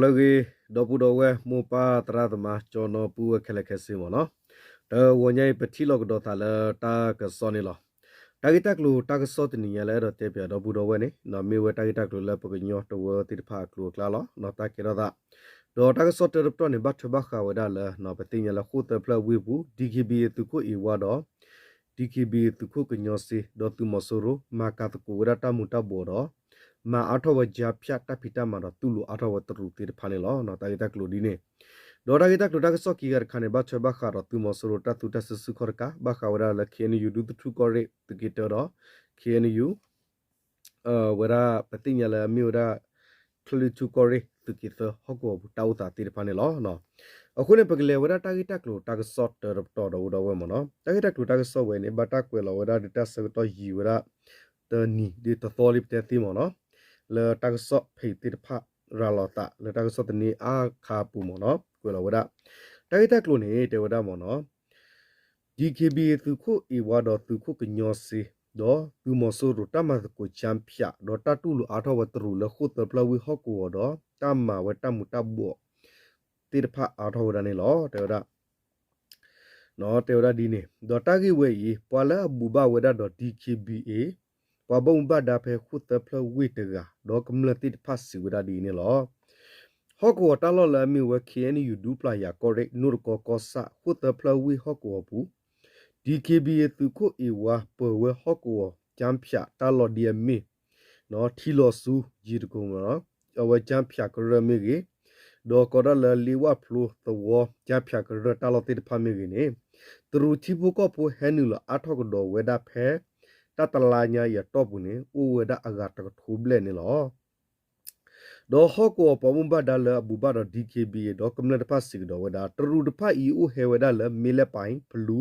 လၢအဂ့ၤ ဒီပုၢ်ဒီဝဲၢ် မိၢ်ပၢ်သရၣ်သမါ ကၠီနီပုၢ်ဝဲၢ်ခဲလၢာ်ခဲဆ့မ့ၢ်နီၤ, တဂီၤညါအံၤ ပထံၣ်လိာ်ကဒီးသးလၢတၢ်ကစီၣ်န့ၣ်လီၤ. တၢ်ဂ့ၢ်တၢ်ကျိၤတၢ်ကစီၣ်တနံၤညါလၢအဲၣ်ဒိးတဲပၠးဒီပုၢ်ဒီဝဲၢ်န့ၣ် မ့ၢ်ဝဲတၢ်ဂ့ၢ်တၢ်ကျိၤလၢပကညီတဝၢသ့ၣ်တဖၣ်အကျိၤအကျဲလီၤ. တၢ်ကဲထီၣ်သး ဒီးတၢ်ကစီၣ်တၢတပတီၢ်န့ၣ် ဘၣ်ထွဲဘၣ်ဃးဝဲဒၣ်လၢ ပသ့ၣ်ညါလၢဃိၣ်သၢဖျၢၣ်ဝ့ၢ်ပူၤ DKBA သုးခိၣ်အ့ဝါဒီး DKBA သုးခိၣ်ကညီစ့ ဒီးသုးမီၤစိရိၤ မၤကၤသကိးဝဲဒၣ်တၢ်မူၤတၢ်ဘှီးဒီး မၤအါထီၣ်ဝဲ ကြားဖြတ် တၢ်ဖံးတၢ်မၤဒီးတူၢ်လိာ်အါထီၣ်ဝဲတရူးသ့ၣ်တဖၣ်န့ၣ်လီၤ. တၢ်ဂ့ၢ်တၢ်ကျိၤဒ်န့ၣ်, ဒီးတၢ်ဂ့ၢ်တၢ်ကျိၤတၢ်ကစီၣ်ခံဂၤတခါန့ၣ် ဘၣ်ထွဲဘၣ်ဃးဒီးသုးမီၤစိရိၤတၢ်သူတၢ်စုဆူၣ်ခီၣ်တကး ဘၣ်ဃးဝဲဒၣ်လၢ KNU ဒူသထူၣ်ကီၢ်ရ့ၣ် သုးက့တၢဒီး KNU ဝဲဒၣ်ပသ့ၣ်ညါလၢအမ့ၢ်ဝဲဒၣ် ချၢၣ်လွံၢ်ထူၣ်ကီၢ်ရ့ၣ် သုးက့သၢဟီၣ်ကဝီၤပူၤတၢ်အိၣ်သးသ့ၣ်တဖၣ်န့ၣ်လီၤ. အဃိန့ၣ် ပကလဲၤဝဲဒၣ်တၢ်ဂ့ၢ်တၢ်ကျိၤတၢ်ကစီၣ်တၢတပတီၢ်ဒီပုၢ်ဒီဝဲၢ်မ့ၢ်နီၤ, တၢ်ဂ့ၢ်တၢ်ကျိၤတၢ်ကစီၣ်ဝဲန့ၣ် ဘၣ်တၢ်ကွဲးလီၤဝဲဒၣ်ဒီးတၢ်ဆၢကတီၢ်ယံာ်ဝဲဒၣ် တနံၤဒီးတသီလံပတဲသ့မ့ၢ်နီၤ, လၢတၢ်ကစီၣ်ဖံးသ့ၣ်တဖၣ် ရၤလီၤသးလၢတၢ်ကစီၣ်တနံၤအါခါအပူၤမ့ၢ်နီၤ ကွဲးလီၤဝဲဒၣ် တၢ်ဂ့ၢ်တၢ်ကျိၤန့ၣ် တဲဝဲဒၣ်မ့ၢ်နီၤ DKBA သုးခိၣ်အ့ဝါဒီးသုးခိၣ်ကညီစ့ ဒီးသုးမီၤစိရိၤတၢ်မၤသကိး ကြားဖြတ် ဒီးတၢ်တူၢ်လိာ်အါထီၣ်ဝဲတရူးလၢဃိၣ်သၢဖျၢၣ်ဝ့ၢ်ဟီၣ်ကဝီၤဒီး တၢ်မၤဝဲတၢ်မူၤတၢ်ဘှီးသ့ၣ်တဖၣ်အါထီၣ်ဝဲဒၣ်န့ၣ်လီၤ. တဲဝဲဒၣ် တဲဝဲဒၣ်ဒ်န့ၣ် ဒီးတၢ်ဂ့ၢ်ဝဲအံၤ ပှၤလၢအဘူၣ်ဘၣ်ဝဲဒၣ်ဒီး DKBA ပှၤဘၣ်မူဘၣ်ဒါဖဲဃိၣ်သၢဖျၢၣ်ဝ့ၢ်တဂၤ ဒီးကမျၢၢ်သ့ၣ်တဖၣ်စံးဝဲဒၣ်ဒ်အံၤန့ၣ်လီၤ. ဟီၣ်ကဝီၤတၢ်လီၢ်လၢအမ့ၢ်ဝဲ KNU ဒူပျၢ်ယၤကီၢ်ရ့ၣ် နိၣ်တကီကီၢ်ဆၣ် ဃိၣ်သၢဖျၢၣ်ဝ့ၢ်ဟီၣ်ကဝီၤပူၤ DKBA သုးခိၣ်အ့ဝါပၢၤဝဲဟီၣ်ကဝီၤ ကြားဖြတ် တၢ်လီၢ်ဒ်အမ့ၢ် ထံလီၤဆူ ယံၤတကိၤ အဝဲ ကြားဖြတ် ကရၢၢ်မ့ၢ်ဂ့ၤ, ဒီးကိးဒၣ်လၢ လေးဝဖျိသဝီ ကြားဖြတ် ကရၢၢ်တၢ်လီၢ်သ့ၣ်တဖၣ်မ့ၢ်ဂ့ၤန့ၣ် တရူးထံဖိကီၢ်ဖိဟဲနုာ်လီၤအါထီၣ်ကဒီးဝဲဒၣ်ဖဲ တၢ်တလါညါအံၤအတီၢ်ပူၤန့ၣ် အိၣ်ဝဲဒၣ်အဂၤတကထိဘျဲၣ်န့ၣ်လီၤ. ဒီးဟီၣ်ကဝီၤပှၤဘၣ်မူဘၣ်ဒါလၢအဘူၣ်ဘၣ်ဒီး DKBA ဒီးကမျၢၢ်တဖၣ်စံးကဒီးဝဲဒၣ် တရူးတဖၣ်အံၤအိၣ်ဟဲဝဲဒၣ်လၢ မ့ၢ်လဲၣ်ပၢၢ် ဖလူ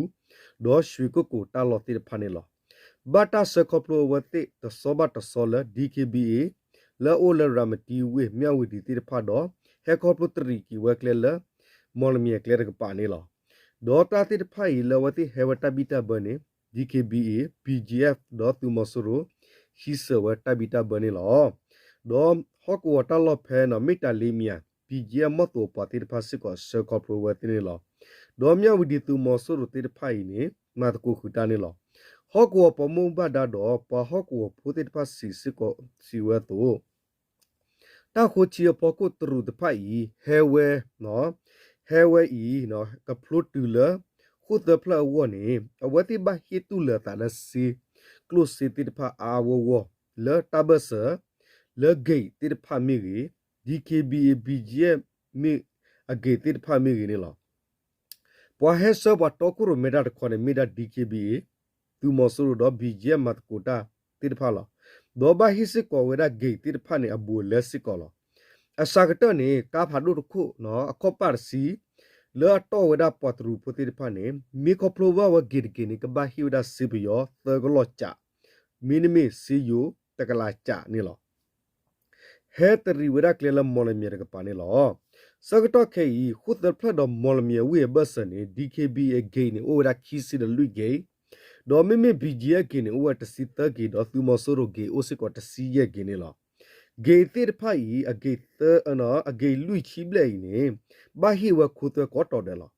ဒီး ရွှေကုက္ကို တၢ်လီၢ်သ့ၣ်တဖၣ်န့ၣ်လီၤ. ဘၣ်တၢ်ဆှၢခီဖျိအဝဲသ့ၣ်တဆီဘၣ်တဆီလၢ DKBA လၢအအိၣ်လၢ ရၤမတံဝ့ၢ် မၠၣ်ဝတံၤသ့ၣ်တဖၣ်ဒီး ဟဲခီဖျိတရံးက့ၤဝဲကျဲလၢ မီၣ်လမၠဲၣ်ကျဲတကပၤန့ၣ်လီၤ. ဒီးတၢ်သ့ၣ်တဖၣ်အံၤလၢအဝဲသ့ၣ်ဟဲဝဲတၢ်ဘံၣ်တၢ်ဘၢန့ၣ် DKBA, BGF ဒီးသုးမီၤစိရိၤ ဟံးစၢၤဝဲတၢ်ဘံၣ်တၢ်ဘၢန့ၣ်လီၤ. ဒီးဟီၣ်ကဝီၤတၢ်လီၢ်ဖဲန့ၣ် မ့ၢ်တၢ်လ့မံၤ BGF မီၢ်သိးပှၤသ့ၣ်တဖၣ်စ့ၢ်ကီးဆှၢခီဖျိဝဲသ့ၣ်န့ၣ်လီၤ. ဒီးမၠၣ်ဝတံၤသုးမီၤစိရိၤသ့ၣ်တဖၣ်အံၤန့ၣ် မၤသကိးဃုာ်တၢ်န့ၣ်လီၤ. ဟီၣ်ကဝီၤပှၤဘၣ်မူဘၣ်ဒါဒီး ပှၤဟီၣ်ကဝီၤဖိသ့ၣ်တဖၣ်စံးစ့ၢ်ကီး စံးဝဲအသိး တၢ်ဃိထံအဖီခိၣ်တရူးတဖၣ်အံၤ ဟဲဝဲ ဟဲဝဲအံၤ ကဖျိတုၤလၢ ဃိၣ်သၢဖျၢၣ်အဂီၢ်န့ၣ် အဝဲသ့ၣ်ဘၣ်ဟ့ၣ်တူၢ်လိာ်အသးလၢစ့ ကျိၣ်စ့သ့ၣ်တဖၣ်အါအါဂီၢ်ဂီၢ် လၢတၢ်ဘၢၣ်စၢၤ လၢ gate သ့ၣ်တဖၣ်မ့ၢ်ဂ့ၤ, DKBA BGF မ့ၢ်အ gate သ့ၣ်တဖၣ်မ့ၢ်ဂ့ၤန့ၣ်လီၤ. ပှၤဟဲဆှၢပှၤတီခိၣ်ရိၣ်မဲတၢ်တခီန့ၣ် မ့ၢ်ဒၣ် DKBA သုးမီၤစိရိၤဒီး BGF မၤသကိးတၢ်သ့ၣ်တဖၣ်လီၤ. ဒီးဘၣ်ဟ့ၣ်စ့ၢ်ကီးဝဲဒၣ် gate သ့ၣ်တဖၣ်န့ၣ် အဘူးအလဲစ့ၢ်ကီးလီၤ. အစှၤကတၢၢ်န့ၣ် ကါဖးဒိၣ်တခိၣ် အခီၣ်ပၢ်တဆံ လၢအတီၢ်ဝဲဒၣ်ပှၤတရူးဖိသ့ၣ်တဖၣ်န့ၣ် မ့ၢ်ခီဖျိဘၣ်ဝဲ gate တက့ၢ်န့ၣ် ကဘၣ်ဟ့ၣ်ဝဲဒၣ်စ့ပယီၤ သၢကလီၢ်ကၠး မ့တမ့ၢ်စ့ယိၤ တကလးကၠးန့ၣ်လီၤ. ဟဲတရံးဝဲဒၣ်ကျဲလၢမီၣ်လမၠဲၣ်တကပၤန့ၣ်လီၤ. ဆၢကတီၢ်ခဲအံၤ ဃိၣ်သၢဖျၢၣ်ဒီးမီၣ်လမၠဲၣ်ဝ့ၢ်အဘၢၣ်စၢၤန့ၣ် DKBA gate န့ၣ် အိၣ်ဝဲဒၣ်ခံဆံဒီးလွံၢ် gate, ဒီးမ့မ့ၢ် BGF gate န့ၣ် အိၣ်ဝဲတဆံသၢ gate ဒီး သုးမီၤစိရိၤ gate အိၣ်စ့ၢ်ကီးတဆံယဲၢ် gate န့ၣ်လီၤ. gate သ့ၣ်တဖၣ်အံၤ အ gate သၢ အ gate လွံၢ်ဆံဘျဲၣ်အံၤန့ၣ် ဘၣ်ဟ့ၣ်ဝဲခိသွဲကိးတီၤဒဲးလီၤ.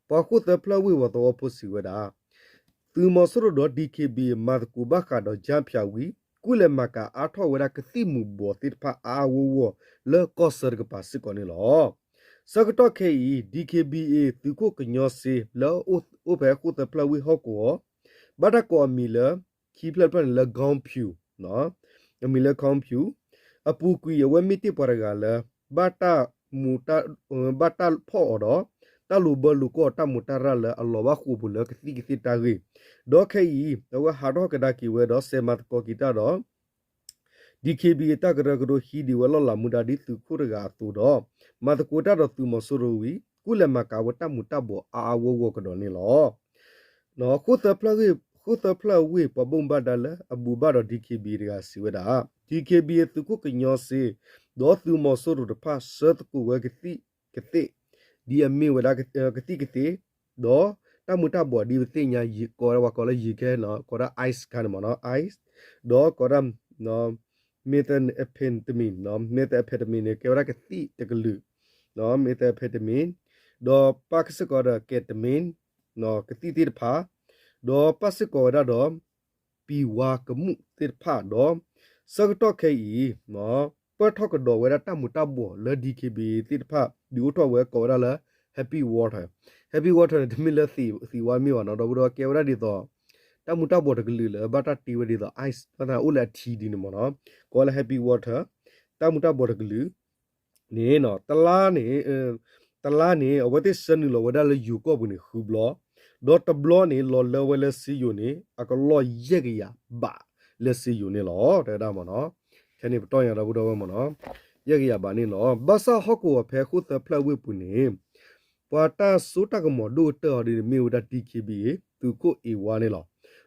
ပှၤဃိၣ်သၢဖျၢၣ်ဝ့ၢ်ပှၤသဝီဖိစံးဝဲဒၣ် သုးမီၤစိရိၤဒီး DKBA မၤသကိးဘၣ်ဃးဒီး ကြားဖြတ် ဝံၤ ကူၣ်လဲၤမၤကၤအါထီၣ်ဝဲဒၣ်ကသံၣ်မူၤဘှီးသ့ၣ်တဖၣ်အါအါဂီၢ်ဂီၢ် လၢကီၢ်ဆၢတကပၤစ့ၢ်ကီးန့ၣ်လီၤ. ဆၢကတီၢ်ခဲအံၤ DKBA သုးခိၣ်ကညီစ့ လၢအအိၣ်ဖဲဃိၣ်သၢဖျၢၣ်ဝ့ၢ်ဟီၣ်ကဝီၤ ဘၣ်တၢ်ကိးအမံၤလၢ ခံဖျၢၣ်တဖျၢၣ်န့ၣ်လၢ ခေါင်းဖြူ အမံၤလၢ ခေါင်းဖြူ အပူၤကွံာ်အဝဲမ့ၢ်တ့ၢ်ပှၤတဂၤလၢ ဘၣ်တၢ်မူ ဘၣ်တၢ်ဖီၣ်အီၤဒီး တၢ်လိာ်ဘၢလိာ်ကွီၢ်အီၤ တၢ်မူတၢ်ရၢ်လၢအလီၤဘၣ်ဃိာ်ပူၤလၢကသံၣ်ကသ့တၢ်ဂ့ၢ်, ဒီးခဲအံၤ အဝဲဟးထီၣ်ကဒါက့ၤဝဲဒီး စဲးမၤသကိးက့ၤတၢ်ဒီး DKBA တၢ်ကရၢကရိဟံးဒံးဝဲလီၢ်လၤမူဒါဒ်သုးခိၣ်တဂၤအသိးဒီး မၤသကိးတၢ်ဒီးသုးမီၤစိရိၤဝံၤ ကူၣ်လဲၤမၤကၤဝဲတၢ်မူၤတၢ်ဘှီးအါအါဂီၢ်ဂီၢ်ကဒီးန့ၣ်လီၤ. ဃိၣ်သၢဖျၢၣ်ဝ့ၢ် ဃိၣ်သၢဖျၢၣ်ဝ့ၢ်ပှၤဘၣ်မူဘၣ်ဒါလၢအဘူၣ်ဘၣ်ဒီး DKBA တဂၤစံးဝဲဒၣ် DKBA သုးခိၣ်ကညီစ့ ဒီးသုးမီၤစိရိၤတဖၣ်ဆှၢသကိးဝဲကသံၣ်ကသ့ၣ် ဒ်အမ့ၢ်ဝဲဒၣ်ကသံၣ်ကသ့ၣ် ဒီးတၢ်မူၤတၢ်ဘှီးဒ်ပသ့ၣ်ညါ ကိးဝဲကိးလၢယံၤခဲ ကိးဒၣ် ice ခါန့ၣ်မ့ၢ်နီၤ ice ဒီးကိးဒၣ် methamphetamine, methamphetamine န့ၣ် ကဲဝဲဒၣ်ကသံၣ်တကလုာ် methamphetamine ဒီးပၣ်စ့ၢ်ကီးဒီး ketamine ကသံၣ်သ့ၣ်တဖၣ် ဒီးပၣ်စ့ၢ်ကီးဝဲဒၣ်ဒီး ပံၤဝါကမူၣ်သ့ၣ်တဖၣ်ဒီး ဆၢကတီၢ်ခဲအံၤ ပၢၢ်ထီၣ်ကဒီးဝဲဒၣ်တၢ်မူၤတၢ်ဘှီးလၢ D K B A သ့ၣ်တဖၣ် ဒုးအိၣ်ထီၣ်ဝဲကိးဝဲဒၣ်လၢ Happy Water, Happy Water န့ၣ် တမ့ၢ်လၢသံးဝါမ့ၢ်ဘၣ်နီၤ ဒီပုၢ်ဒီဝဲၢ် ကဲဝဲဒၣ်ဒ်သိး တၢ်မူၤတၢ်ဘှီးတကလုာ်လၢဘၣ်တၢ်တ့ဝဲဒ်သိး ice ဘၣ်သးအိၣ်လၢအထံဒ်န့ၣ်မ့ၢ်နီၤ ကိးဝဲလၢ Happy Water တၢ်မူၤတၢ်ဘှီးတကလုာ် န့ၣ် တလါန့ၣ် တလါန့ၣ် အဝဲသ့ၣ်ဆှၢနုာ်လီၤဝဲဒၣ်လၢယိၤကီၢ်ပူၤန့ၣ် ဃုဘျီ, ဒီးတဘျီန့ၣ် လီၤလၢဝဲလၢစ့ယိၤန့ၣ် အကလီၢ်ယဲၢ်ကယၤဘးလၢစ့ယိၤန့ၣ်လီၤ တဲဝဲဒၣ်မ့ၢ်နီၤ, ခဲန့ၣ်ပတီၢ်ညါဒီပုၢ်ဒီဝဲၢ်မ့ၢ်နီၤ, ယဲၢ်ကယၤဘးန့ၣ်လီၤ. ဘၣ်ဆၣ်ဟီၣ်ကဝီၤဖဲဃိၣ်သၢဖျၢၣ်ဝ့ၢ်ပူၤန့ၣ် ပှၤတၢ်စိတၢ်ကမီၤဒိၣ်ကတၢၢ်အီၤဒ်န့ၣ်မ့ၢ်ဝဲဒၣ် D K B A သုးခိၣ်အ့ဝါန့ၣ်လီၤ.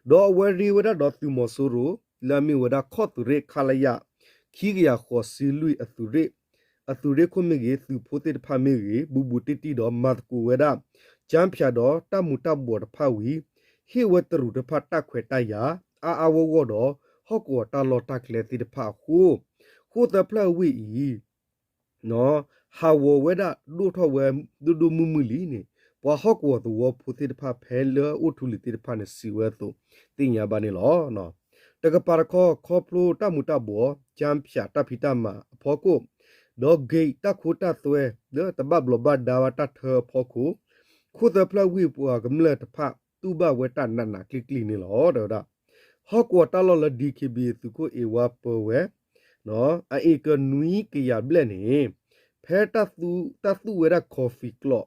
ဒီးအဝဲရ့ဝဲဒၣ်ဒီးသုးမီၤစိရိၤ လၢအမ့ၢ်ဝဲဒၣ်ခီၣ်သုးရ့ၣ် ခလရ ခံကယၤဃိးဆံလွံၢ် အသုးရ့ၣ်, အသုးရ့ၣ်ခိၣ်မ့ၢ်ဂ့ၤ သုးဖိသ့ၣ်တဖၣ်မ့ၢ်ဂ့ၤ ဘူးဘူးတံၢ်တံၢ်ဒီးမၤသကိးဝဲဒၣ် ကၠၢဖၠးဒီးတၢ်မူၤတၢ်ဘှီးတဖၣ်ဝံၤ ဟ့ၣ်ဝဲတရူးတဖၣ်တၢ်ခွဲးတၢ်ယာ် အါအါဂီၢ်ဂီၢ်ဒီး ဟီၣ်ကဝီၤတၢ်လီၢ်တၢ်ကျဲသ့ၣ်တဖၣ်အဃိ ဃိၣ်သၢဖျၢၣ်ဝ့ၢ်အံၤ ဟးဂီၤဝဲဒၣ်ဒိၣ်ထီၣ်ဝဲဒိၣ်ဒိၣ်မုၢ်မုၢ်လံန့ၣ် ပှၤဟီၣ်ကဝီၤသဝီဖိသ့ၣ်တဖၣ်ဖဲလၢအိၣ်ထူလံၤသ့ၣ်တဖၣ်န့ၣ် စံးဝဲအသိးသ့ၣ်ညါဘၣ်န့ၣ်လီၤ. တကပၤတခီ ခီဖျိတၢ်မူၤတၢ်ဘှီး ကၠၢဖၠးတၢ်ဖံးတၢ်မၤအဖီခိၣ် ဒီး gate တၢ်ခိတၢ်သွဲ လၢတဘၣ်ဘျီးဘၣ်ဒါဘၣ်တၢ်ထၢအဖီခိၣ် ခိၣ်သၢဖျၢၣ်ဝ့ၢ်ပှၤကမျၢၢ်တဖၣ် တူၢ်ဘၣ်ဝဲတၢ်နးနးကျံၤကျံၤန့ၣ်လီၤ တဲဝဲဒၣ်. ဟီၣ်ကဝီၤတၢ်လီၢ်လၢ D K B A သုးခိၣ်အ့ဝါပၢဝဲ အအ့ကၢနွံကယၤဘျဲၣ်န့ၣ် ဖဲတၢ်သူၣ်ဝဲဒၣ် coffee ကျီး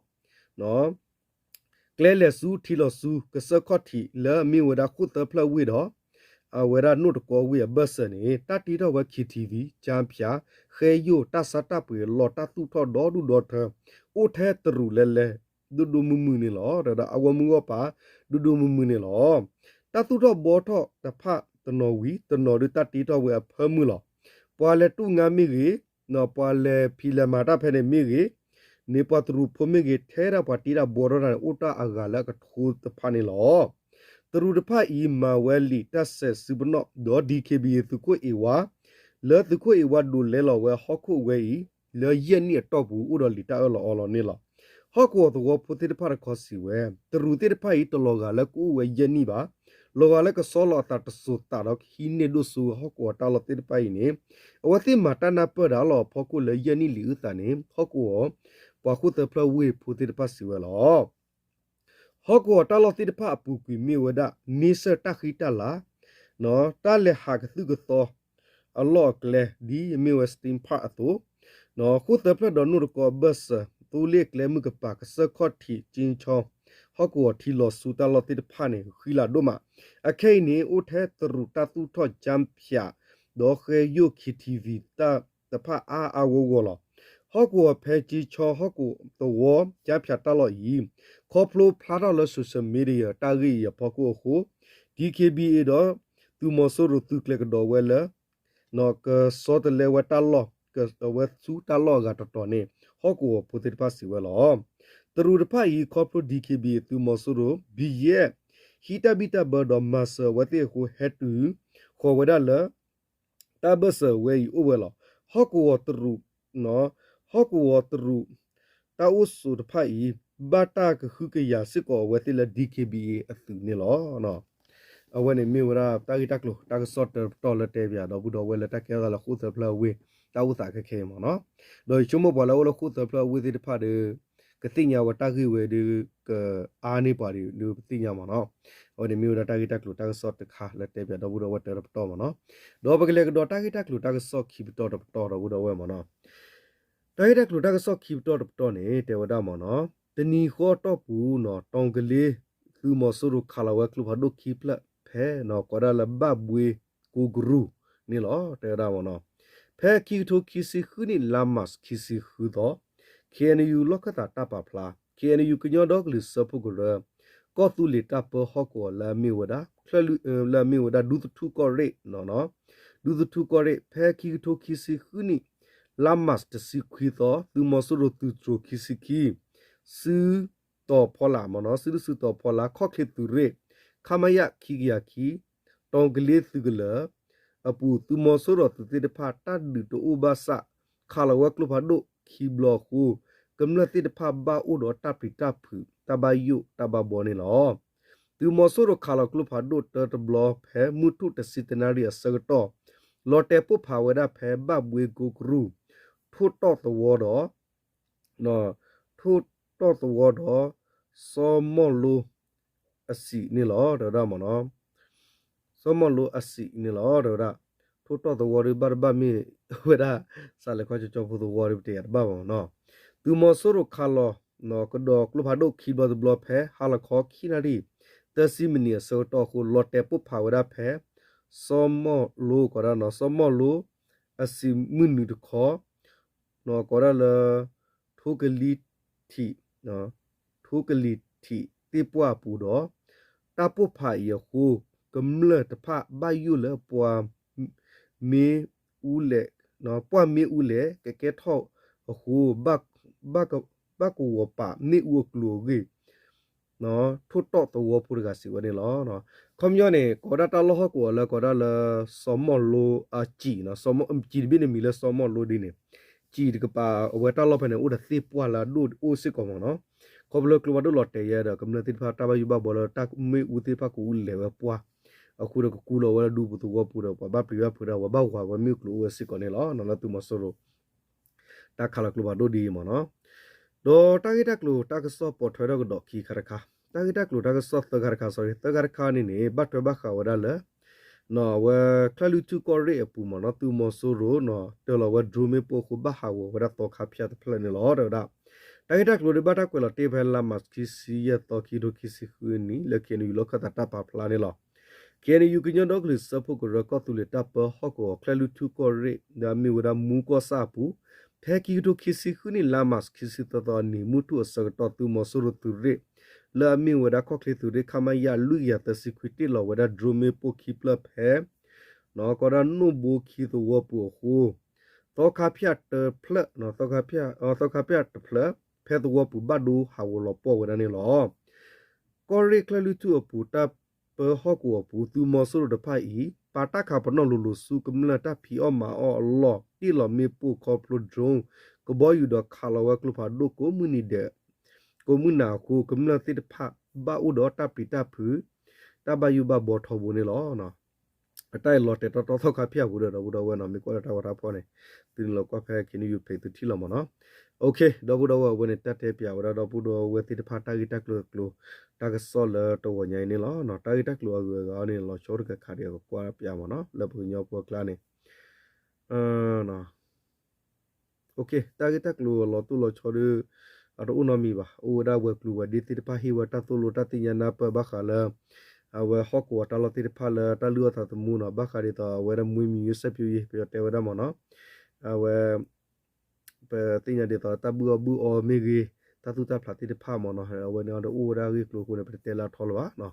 ကျဲလဲၤဆူထံလီၤဆူ ကစၢၢ်ခီၣ်ထံးလၢအမ့ၢ်ဝဲဒၣ်ဃိၣ်သၢဖျၢၣ်ဝ့ၢ်ဒီး အဝဲဒၣ်နိၣ်တကီဝ့ၢ်အဘၢၣ်စၢၤန့ၣ် တၢ်တ့ထီၣ်ဝဲ K T V, ကၠၢဖၠး, ဃဲယိၣ်, တၢ်ဆါတၢ်ပှ့ၤအလီၢ် တၢ်သူၣ်ထီၣ်ဒီဒူၣ်ဒီထၢ အိၣ်ထဲတရူးလဲၤလဲၤ ဒိၣ်ဒိၣ်မုၢ်မုၢ်န့ၣ်လီၤ. ဒီးအဂီၢ်မုၢ်ဂီၢ်ပၤ ဒိၣ်ဒိၣ်မုၢ်မုၢ်န့ၣ်လီၤ. တၢ်သူၣ်ထီၣ်ဘှီထီၣ်တဖၣ်တနီၤဝံၤ တနီၤဒုးတၢ်တ့ထီၣ်ဝဲအဖၢမုၢ်လီၤ. ပှၤလဲၤတူၢ်ငါမ့ၢ်ဂ့ၤ ပှၤလဲၤဖံးလဲၤမၤတၢ်ဖဲန့ၣ်မ့ၢ်ဂ့ၤန့ၣ် ပှၤတရူးဖိမ့ၢ်ဂ့ၤ ထဲဒၣ်ပှၤတ့တၢ်ဘှီထီၣ်တၢ်န့ၣ် အိၣ်တၢ်အဂၤလၢအကထိတဖၣ်န့ၣ်လီၤ. တရူးတဖၣ်အံၤ မၤဝဲလံာ်တၢ်ဆဲးစုပနီၣ် ဒီး D K B A သုးခိၣ်အ့ဝါ လၢသုးခိၣ်အ့ဝါဒိးလဲလီၤဝဲဟီၣ်ခိၣ်ဝဲအံၤ လၢယဲၢ်နံၣ်အတီၢ်ပူၤ အိၣ်ဒီးလံာ်တၢ်အၢၣ်လီၤအီလီၤန့ၣ်လီၤ. ဟီၣ်ကဝီၤသဝီဖိသ့ၣ်တဖၣ်တခီစံးဝဲ တရူးသ့ၣ်တဖၣ်အံၤ တလီၤဂာ်လၢကအိၣ်ဝဲယဲၢ်နံၣ်ဘၣ်. လီၤဂာ်လၢကဆီလီၤအသးတစိၤသးဒီးဟံးန့ၢ်ဒိၣ်စိဟီၣ်ကဝီၤတၢ်လီၢ်သ့ၣ်တဖၣ်အံၤန့ၣ် အဝဲသ့ၣ်မၤတၢ်နၢ်ပၢၢ်ဒၣ်လီၤအဖီခိၣ်လၢယဲၢ်နံၣ်လံာ်အုၣ်သးန့ၣ် ဟီၣ်ကဝီၤ ပှၤဃိၣ်သၢဖျၢၣ်ဝ့ၢ်ဖိသ့ၣ်တဖၣ်စံးဝဲလီၤ. ဟီၣ်ကဝီၤတၢ်လီၢ်သ့ၣ်တဖၣ်အပူၤကွံာ်မ့ၢ်ဝဲဒၣ် န့ဆၢၣ်တၢ်ဃံတၢ်လၤ တၢ်လဲၤဟးကသုၣ်ကသီ အလီၢ်အကျဲ ဒ်အမ့ၢ်ဝဲ Sting Park အသိး, ဃိၣ်သၢဖျၢၣ်ဒီးနိၣ်တကီအဘၢၣ်စၢၤ သိလ့ၣ်အကျဲမုၢ်ကပၤ ကစၢၢ်ခီၣ်ထံး ကၠ့ဆီ ဟီၣ်ကဝီၤထံလီၤဆူတၢ်လီၢ်သ့ၣ်တဖၣ်န့ၣ် ဃံလၤဒိၣ်မး. အခဲအံၤန့ၣ် အိၣ်ထဲတရူးတၢ်သူၣ်ထီၣ် ကၠၢဖၠး ဒီးဃဲယိၣ် K T V တၢ်တဖၣ်အါအါဂီၢ်ဂီၢ်လီၤ. ဟီၣ်ကဝီၤဖဲကၠ့ဆီဟီၣ်ကဝီၤသဝီ ကၠၢဖၠးတၢ်လီၢ်အံၤ ခီဖျိဖျါထီၣ်လၢ social media တၢ်ဂ့ၢ်အံၤအဖီခိၣ်အဃိ D K B A ဒီး သုးမီၤစိရိၤသုးကျဲၤကဒီးဝဲလၢ ကဆီတလဲဝဲတၢ်လီၢ် ဝဲဆူတၢ်လီၢ်အဂၤတတီၤန့ၣ် ဟီၣ်ကဝီၤဖိသ့ၣ်တဖၣ်စံးဝဲလီၤ. တရူးတဖၣ်အံၤ ခီဖျိ D K B A သုးမီၤစိရိၤ ဘံယဲၢ် ဟံးတၢ်ဘံၣ်တၢ်ဘၢဒီးမၤစၢၤအဝဲသ့ၣ်အဃိ ဟဲတုၤဃီၤဝဲဒၣ်လၢ တၢ်ဘၢၣ်စၢၤဝဲအံၤအိၣ်ဝဲလီၤ. ဟီၣ်ကဝီၤတရူး ဟီၣ်ကဝီၤတရူး တၢ်အိၣ်ဆိးတဖၣ်အံၤ ဘၣ်တၢ်ကဟုကယာ်စ့ၢ်ကီးအဝဲသ့ၣ်လၢ D K B A အသုးန့ၣ်လီၤ. အဝဲန့ၣ်မ့ၢ်ဝဲဒၣ်တၢ်ဂ့ၢ်တၢ်ကျိၤတၢ်ကစီၣ်တပတီၢ်လၢတဲပၠးဒီပုၢ်ဒီဝဲၢ်လၢတၢ်ကဲထီၣ်သးလၢဃိၣ်သၢဖျၢၣ်ဝ့ၢ် တၢ်အိၣ်သးခဲခဲအံၤမ့ၢ်နီၤ. ဒီးယဆိကမိၣ်ပှၤလၢအိၣ်လၢဃိၣ်သၢဖျၢၣ်ဝ့ၢ်သ့ၣ်တဖၣ်ဒီး ကသ့ၣ်ညါဝဲတၢ်ဂ့ၢ်ဝဲဒီး ကအါန့ၢ်ပှၤဒီးပသ့ၣ်ညါမ့ၢ်နီၤ. အဝဲန့ၣ်မ့ၢ်ဝဲဒၣ်တၢ်ဂ့ၢ်တၢ်ကျိၤတၢ်ကစီၣ်တခါလၢတဲပၠးဒီပုၢ်ဒီဝဲၢ်တပတီၢ်မ့ၢ်နီၤ. ဒီးပကလဲၤကဒီးတၢ်ဂ့ၢ်တၢ်ကျိၤတၢ်ကစီၣ်ခံပတီၢ်တပတီၢ်ဒီပုၢ်ဒီဝဲၢ်မ့ၢ်နီၤ. တၢ်ဂ့ၢ်တၢ်ကျိၤတၢ်ကစီၣ်ခံပတီၢ်တပတီၢ်န့ၣ် တဲဝဲဒၣ်မ့ၢ်နီၤ, တနံၤဃီအတီၢ်ပူၤနီၤ တီကလ့ သုးမီၤစိရိၤခးလီၤဝဲကျိဖးဒိၣ်ခံဖျၢၣ်ဖဲနီၤ ကိးဒၣ်လၢဘၣ်ဘှ့ကိးကရူၢ်န့ၣ်လီၤ. တဲဝဲဒၣ်မ့ၢ်နီၤ, ဖဲခံကထိခံဆံဃုနံၣ် လါမၢ်ၡး ခံဆံဃုသီ K N U လီၢ်ခၢၣ်သးတၢ်ပာ်ဖျါ K N U ကညီဒီကလုာ်စၢဖှိၣ်ကရၢ ကီၢ်သူလ့ၤတၢ်ပၢဟီၣ်ကဝီၤလၢအမ့ၢ်ဝဲဒၣ် လၢအမ့ၢ်ဝဲဒၣ်ဒူသထူၣ်ကီၢ်ရ့ၣ် ဒူသထူၣ်ကီၢ်ရ့ၣ် ဖဲခံကထိခံဆံဃုနံၣ် လါမၢ်ၡး တဆံခွံသီ သုးမီၤစိရိၤသုးတြိၤခံဆံခံ စုတီၤဖီလာ်မ့ၢ်နီၤ စုဒုၣ်စုတီၤဖီလာ် ခီၣ်ချ့သုးရ့ၣ် ခမရ ခံကယၤခံ တီကလ့သုးကလၢၤအပူၤ သုးမီၤစိရိၤသုးသ့ၣ်တဖၣ် တၢ်ဒုးတအိၣ်ဘၣ်ဆၣ် ခးလီၤဝဲကျိဖးဒိၣ်ခံဘျီအဃိ ကမျၢၢ်သ့ၣ်တဖၣ်ဘၣ်အိၣ်ဒီးတၢ်ပျံၤတၢ်ဖုး တၢ်ဘၣ်ယိၣ်တၢ်ဘၣ်ဘှီန့ၣ်လီၤ. သုးမီၤစိရိၤခးလီၤကျိဖးဒိၣ်တၢတဘျီဖဲမုၢ်ထူၣ်တဆံတနၣ်ရံၣ်အဆၢကတီၢ် လီၤတဲာ်ပိၢ်ဖးဝဲဒၣ်ဖဲဘၣ်ဘှ့ကိကရူၢ် ထိၣ်တီၣ်သဝီဒီး ထိၣ်တီၣ်သဝီဒီး စီၤမီၢ်လိ အစံးန့ၣ်လီၤ တဲဝဲဒၣ်မ့ၢ်နီၤ. စီၤမီၢ်လိအစံးန့ၣ်လီၤ တဲဝဲဒၣ်. ထိၣ်တီၣ်သဝီဒီးဘၣ်တဘၣ်မ့ၢ်ဝဲဒၣ် စးလဲၤခီကၠီကၠီဖိသဝီဒီးပတဲယၤတဘၣ်မ့ၢ်နီၤ. သုးမီၤစိရိၤခးလီၤ ကဒီးကျိဖးဒိၣ်ခံဘျီတဘျီဖဲဟါလီၤခီခံနၣ်ရံၣ် သၢဆံမံးနံးအဆၢကတီၢ်အဃိ လီၤတဲာ်ပိၢ်ဖးဝဲဒၣ်ဖဲ စီၤမီၢ်လိ ကီးဒၣ်နီၤ စီၤမီၢ်လိ အစံးမုၢ်နုာ်တခီ ကိးဒၣ်လၢ ထိကလံၤထံး ထိကလံၤထံးသ့ၣ်ပှၢ်အပူၤဒီး တၢ်ပိၢ်ဖးအံၤအဃိ ကမျၢၢ်တဖၣ်ဘၣ်ယိၣ်လၢပှၤမ့ၣ်အူလဲၣ် ပှၢ်မ့ၣ်အူလဲၣ်ကကဲထီၣ်အဃိ ဘၣ်ကဝီၤပာ်မ့ၣ်အူအကျိၤအဂ့ၢ် ထိၣ်တီၣ်သဝီဖိတဂၤစံးဝဲန့ၣ်လီၤ. ခီပညီန့ၣ် ကိးဒၣ်တၢ်လီၢ်ဟီၣ်ကဝီၤလၢကိးဒၣ်လၢ စီၤမီၢ်လိအစံး စံးတဘ့ၣ်န့ၣ်မံၤလၢစီၤမီၢ်လိဒ်န့ၣ် စံးတကပၤ အဝဲတၢ်လီၢ်ဖဲန့ၣ် အိၣ်ဒီးသ့ၣ်ပှၢ်လၢအဒိၣ်အိၣ်စ့ၢ်ကီးမ့ၢ်နီၤ. ခီဖျိကျိဖးဒိၣ်လီၤတဲာ်ယဲဒီး ကမျၢၢ်သ့ၣ်တဖၣ်တၢ်ဘၣ်ယိၣ်ဘၣ်ဘှီလၢတၢ်မ့ၣ်အူသ့ၣ်တဖၣ်ကအိၣ်လဲၤဝဲပှၢ် အဃိဒီးကကူလီၤဝဲလၢဒူပူၤသဝီပူၤဒီး ပှၤဘၣ်ပျံၤဘၣ်ဖုးဒီး ပှၤဘၣ်ဝၤဝဲမ့ၣ်အူကျိၤအိၣ်ဝဲစ့ၢ်ကီးန့ၣ်လီၤ. လၢသုးမီၤစိရိၤ တၢ်ခးလီၤကျိဖးဒိၣ်ဒ်အံၤမ့ၢ်နီၤ. ဒီးတၢ်ဂ့ၢ်တၢ်ကျိၤတၢ်ကစီၣ်ပိာ်ထွဲထီၣ်ကဒီးခံခါတခါ, တၢ်ဂ့ၢ်တၢ်ကျိၤတၢ်ကစီၣ်သၢခါတခါ sorry သၢခါတခါန့ၣ်န့ၣ် ဘၣ်ထွဲဘၣ်ဃးဝဲဒၣ်လၢ အဝဲချၢၣ်လွံၢ်ထူၣ်ကီၢ်ရ့ၣ်အပူၤမ့ၢ်နီၤ သုးမီၤစိရိၤနီၤ တၢလီၤဝဲ drone မ့ၣ်ပိၢ်အဃိ ဘၣ်ဟးဂီၤဝဲဒၣ်သီခါဖၠၣ်တဖျၢၣ်န့ၣ်လီၤ တဲဝဲဒၣ်. တၢ်ဂ့ၢ်တၢ်ကျိၤဒ်ဘၣ်တၢ်ကွဲးလီၤတ့ၢ်ဖဲလါမးခံဆံယဲၢ်သီ ခံကထိခံဆံဃုနံၣ် လၢ K N U လီၢ်ခၢၣ်သးတၢ်ပာ်ဖျါန့ၣ်လီၤ. K N U ကညီဒီကလုာ်စၢဖှိၣ်ကရၢကီၢ်သူလ့ၤတၢ်ပၢဟီၣ်ကဝီၤ ချၢၣ်လွံၢ်ထူၣ်ကီၢ်ရ့ၣ် လၢအမ့ၢ်ဝဲဒၣ်မူကီၢ်ဆၣ်အပူၤ ဖဲခံကထိခံဆံဃုနံၣ် လါမးခံဆံသၢသီအနံၤ မုၢ်ထူၣ်အဆၢကတီၢ် သုးမီၤစိရိၤသုးရ့ၣ် လၢအမ့ၢ်ဝဲဒၣ်ခီၣ်ချ့သုးရ့ၣ် ခမရ လွံၢ်ကယၤသၢဆံခွံ တ့ၢ်လီၤဝဲဒၣ် drone မ့ၣ်ပိၢ်ခံဖျၢၣ်ဖဲ ကိးဒၣ်နိၣ်ဘိခံသဝီပူၤအဃိ သီခါဖၠၣ်တဖျၢၣ် သီခါဖၠၣ်တဖျၢၣ် ဖဲသဝီပူၤဘၣ်ဒိဟးဂီၤလီၤပှီၢ်ဝဲဒၣ်န့ၣ်လီၤ. ကီၢ်ရ့ၣ်ချၢၣ်လွံၢ်ထူၣ်အပူၤ တၢ်ပၢဟီၣ်ကဝီၤအပူၤ သုးမီၤစိရိၤတဖၣ်အံၤ ပာ်တၢ်ခးပနီၣ်လိၤလိၤဆူကမျၢၢ်တၢ်ဖံးအီၣ်မၤအီၣ်အလီၢ် တ့ၢ်လီၤမ့ၣ်ပိၢ်ခီဖျိ drone ကဘီယူၤဒီးခးလီၤဝဲကျိဖးဒိၣ်ကိးမုၢ်နံၤဒဲး ကိးမုၢ်နၤအဃိ ကမျၢၢ်သ့ၣ်တဖၣ်ဘၣ်အိၣ်ဒီးတၢ်ပျံၤတၢ်ဖုး တၢ်ဘၣ်ယိၣ်ဘၣ်ဘှီထီဘိန့ၣ်လီၤ. အတၢ်အံၤလီၤတဲာ်တီတီသီခါဖၠၣ်အပူၤဒီး ဒီပုၢ်ဒီဝဲၢ်နီၤ မ့ၢ်ကွၢ်လၢတၢ်ဂီၤတၢ်ဖီၣ်န့ၣ် သုန့ၣ်လီၤကွၢ်ဖဲ K N U page သုထံၣ်လီၤမ့ၢ်နီၤ. ဒီပုၢ်ဒီဝဲၢ် အဝဲန့ၣ် တၢ်တဲပၠးဝဲဒၣ်ဒီပုၢ်ဒီဝဲၢ်သ့ၣ်တဖၣ် တၢ်ဂ့ၢ်တၢ်ကျိၤကျိၤ တၢ်ကစီၣ်လၢတဂီၤညါအံၤန့ၣ်လီၤ. တၢ်ဂ့ၢ်တၢ်ကျိၤအဂုၤအဂၤအံၤန့ၣ် လီၤဆီတကးခးဒံး ကကွၢ်ပၠးမ့ၢ်နီၤ လၢပကညီဖိအကျါန့ၣ် တၢ်ဂ့ၢ်တၢ်ကျိၤလီၤတိၢ်လီၤဆီဒီး အတအိၣ်နီတမံၤဘၣ်. အိၣ်ဝဲဒၣ်ဝဲၤကျိၤဝဲၤဒ့သ့ၣ်တဖၣ် ဟ့ၣ်ဝဲတၢ်သိၣ်လိတၢ်သ့ၣ်ညါနၢ်ပၢၢ်ဘၣ်ဃးလၢ အဝဲဟီၣ်ကဝီၤတၢ်လီၢ်သ့ၣ်တဖၣ်လၢတၢ်လုၢ်အီၣ်သးသမူနီၤ ဘၣ်ဃးဒ်သိးအဝဲဒၣ် မွေးမြူရေးစိုက်ပျိုးရေး ပယီၤတဲဝဲဒၣ်မ့ၢ်နီၤ အဝဲ ပသ့ၣ်ညါဒ်သိးတၢ်ဘုၣ်အီၣ်ဘုၣ်အီမ့ၢ်ဂ့ၤ တၢ်သူၣ်တၢ်ဖျးသ့ၣ်တဖၣ်မ့ၢ်နီၤ အဝဲန့ၣ်ဒီးအိၣ်ဝဲဒၣ်ဂ့ၢ်ကျိၤအဃိန့ၣ် ပတတဲလၢအထီလၢၤဘၣ်.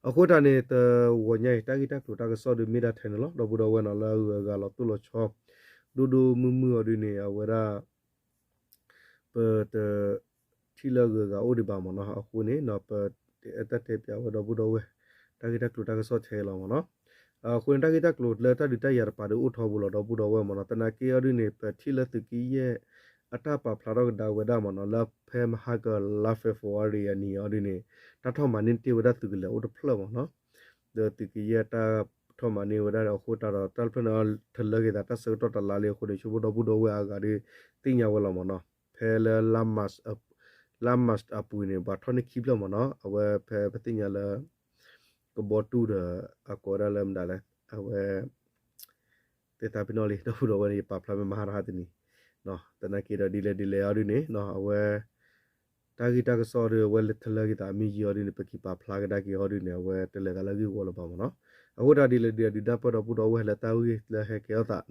အဃိတၢ်န့ၣ် တဂီၤညါအံၤ တၢ်ဂ့ၢ်တၢ်ကျိၤတၢ်ကစီၣ်ဒုးမ့ၢ်ဒၣ်ထဲန့ၣ်လီၤ. ဒီပုၢ်ဒီဝဲၢ်နီၤ လၢအဂုၤအဂၤလီၤတိၢ်လီၤဆီ ဒိၣ်ဒိၣ်မုၢ်မုၢ်အီၤဒုးန့ၣ် အဝဲဒၣ် ပတ ထံၣ်လၢအဂုၤအဂၤအိၣ်ဒံးဘၣ်မ့ၢ်နီၤ အဃိန့ၣ် ပတအဲၣ်တၢ်တဲပၠးဝဲဒီပုၢ်ဒီဝဲၢ် တၢ်ဂ့ၢ်တၢ်ကျိၤတၢ်ကစီၣ်ထဲလီၤမ့ၢ်နီၤ. အဃိန့ၣ် တၢ်ဂ့ၢ်တၢ်ကျိၤလၢတၢ်ဒုးတၢ်ယၤတပၤဒုးအိၣ်ထီဘိလီၤ ဒီပုၢ်ဒီဝဲၢ်မ့ၢ်နီၤ. သနာ်က့အီၤဒုးန့ၣ် ပထံၣ်လၢသုးက့ယဲၢ် အတၢ်ပာ်ဖျါထီၣ်ကဒါဝဲဒၣ်မ့ၢ်နီၤ လၢဖဲမဟါကလါ February အနံၤအီၤဒုးန့ၣ် တၢ်ထီၣ်မၤန့ၢ်တ့ၢ်ဝဲဒၣ်သုးကလၢၤအိၣ်တဖျၢၣ်မ့ၢ်နီၤ. ဒီးသုးက့ယဲၢ်တၢ်ထီၣ်မၤန့ၢ်ဝဲဒၣ်အဃိတၢ်ဒီး တၢ်တဖျၢၣ်န့ၣ် ထလၢက့ၤသးတၢ်ဆၢကတီၢ်တလါလံအဃိန့ၣ် ဆိကမိၣ်ဒီပုၢ်ဒီဝဲၢ်အဂၤဒီး သ့ၣ်ညါဝဲလီၤမ့ၢ်နီၤ. ဖဲလၢ လါ March အပူၤန့ၣ် ပှၤထီၣ်န့ၢ်ခံဖျၢၣ်မ့ၢ်နီၤ. အဝဲဖဲပသ့ၣ်ညါလၢ ကဘီတူၢ်ဒီး အကိးဝဲဒၣ်လၢမတၤလဲၣ် အဝဲ တဲသးပ့ၤနီၣ်လံ ဒီပုၢ်ဒီဝဲၢ်န့ၣ် ယပာ်ဖျါမ့ၢ်မဟါတဟါတနံၤ သနာ်က့ဒီးဒ်လဲၣ်ဒ်လဲၣ်အီၤဒုးန့ၣ် အဝဲ တၢ်ဂ့ၢ်တၢ်ကစီၣ်ဒီး အဝဲထလၢက့ၤသးမ့ၢ်ယံာ်အီၤဒုးန့ၣ် ပက့ၤပာ်ဖျါကဒါက့ၤအီၤဒုးန့ၣ် အဝဲတလဲၤသးလၢဂ့ၢ်ဝီလၢၤဘၣ်မ့ၢ်နီၤ. အဃိတၢ်ဒ်လဲၣ်ဒ်လဲၣ်ဒုးနၢ်ပၢၢ်ဒီပုၢ်ဒီဝဲၢ်လၢတၢ်ဂ့ၢ်လၢဟဲကဲထီၣ်သး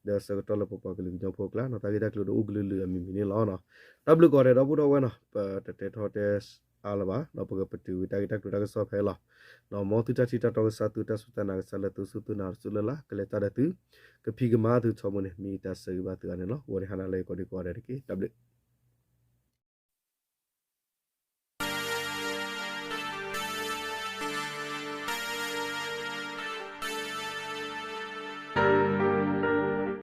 ဒီးဆၢကတီၢ်လၢပပှၤကလုာ်ကညီဖိအကျါနီၤ တၢ်ဂ့ၢ်တၢ်ကျိၤဒီးအိၣ်ကလုာ်လုာ်အမံၤမံၤန့ၣ်လီၤ. တၢ်ဘျုးကိးဂၤဒဲးဒီပုၢ်ဒီဝဲၢ်နီၤ ပတတဲထီၣ်တဲအါလၢၤဘၣ် ဒီးပကပတုာ်ဝံၤတၢ်ဂ့ၢ်တၢ်ကျိၤတၢ်ကစီၣ်ဖဲအံၤလီၤ. မ်သုတၢ်ထံၣ်တၢ်တီကစၢ် သုတၢ်စူၢ်တၢ်နာ်ကစၢ် လၢသုစူၢ်သုနာ်တစူၢ်လၢ်လၢ် ကလဲၤတၢ်ဒီးသု ကဖံးကမၤသုထီဘိန့ၣ် မ့ၢ်တၢ်ဆၢဂ့ၤဘၣ်သုအါန့ၣ်လီၤ. ဂီၤန့ၣ်ဟါနၤလၢယကိးဒံကိးဂၤဒဲးတက့ၢ်. တၢ်ဘျုး